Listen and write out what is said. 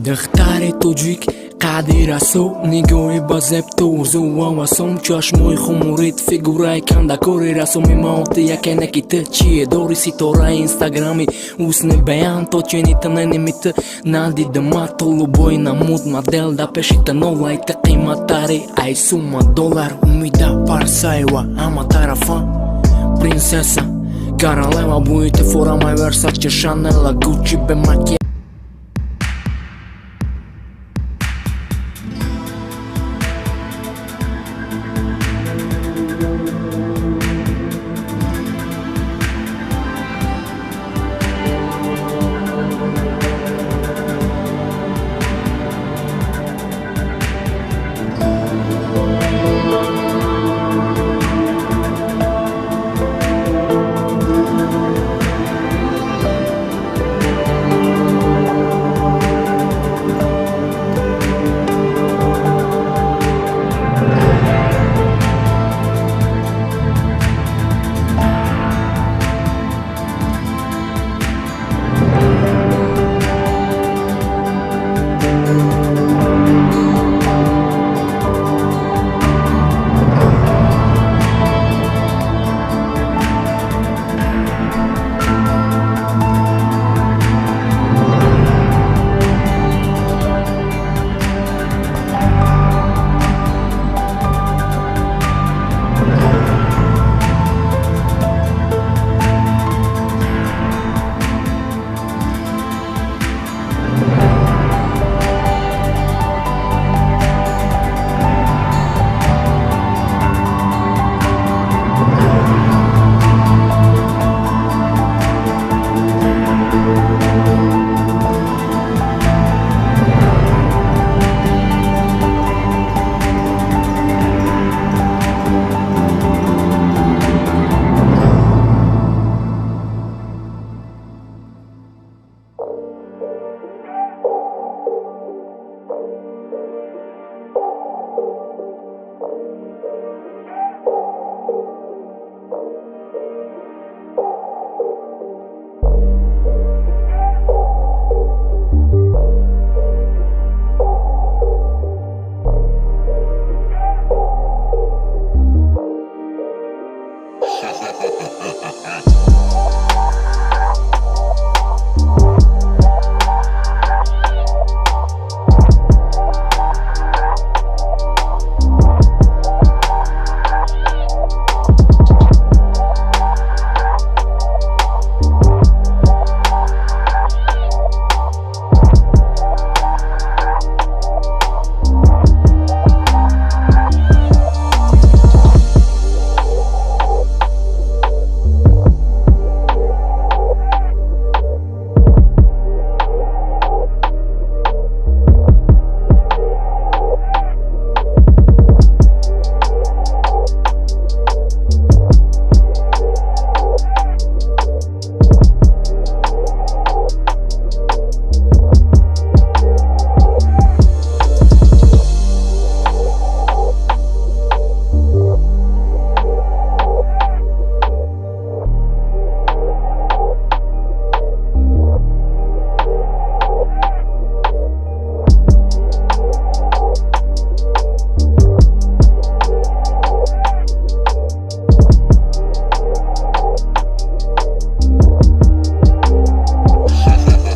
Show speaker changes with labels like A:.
A: Духтари тоҷик, қади расо, нигоҳи ба зеб, турзу ҳавасом, чашмои хуморид, фигураи кандакори расоми маоти яке неки ту чие дори, ситораи инстаграми, ҳусни беян то чени таненими ту надидама то лубои намуд модел да пеши та нолай ту қиматтари ай сума доллар. Умида Парсаева, ҳама тарафа принсесса, королева, бӯи ту форамай Версаче, Шанела, Гуччи бе макияж.